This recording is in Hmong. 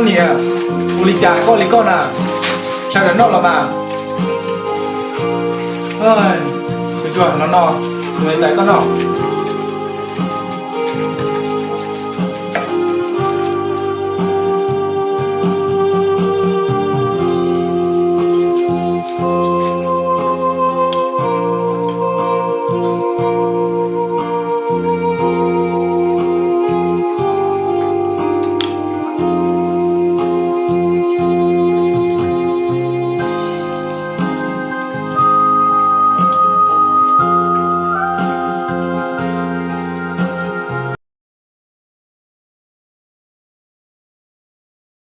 Niam, ua li cas koj li koj na? Sawv daws noj los mas. Tus ntsuag no no, tus niam tais koj noj.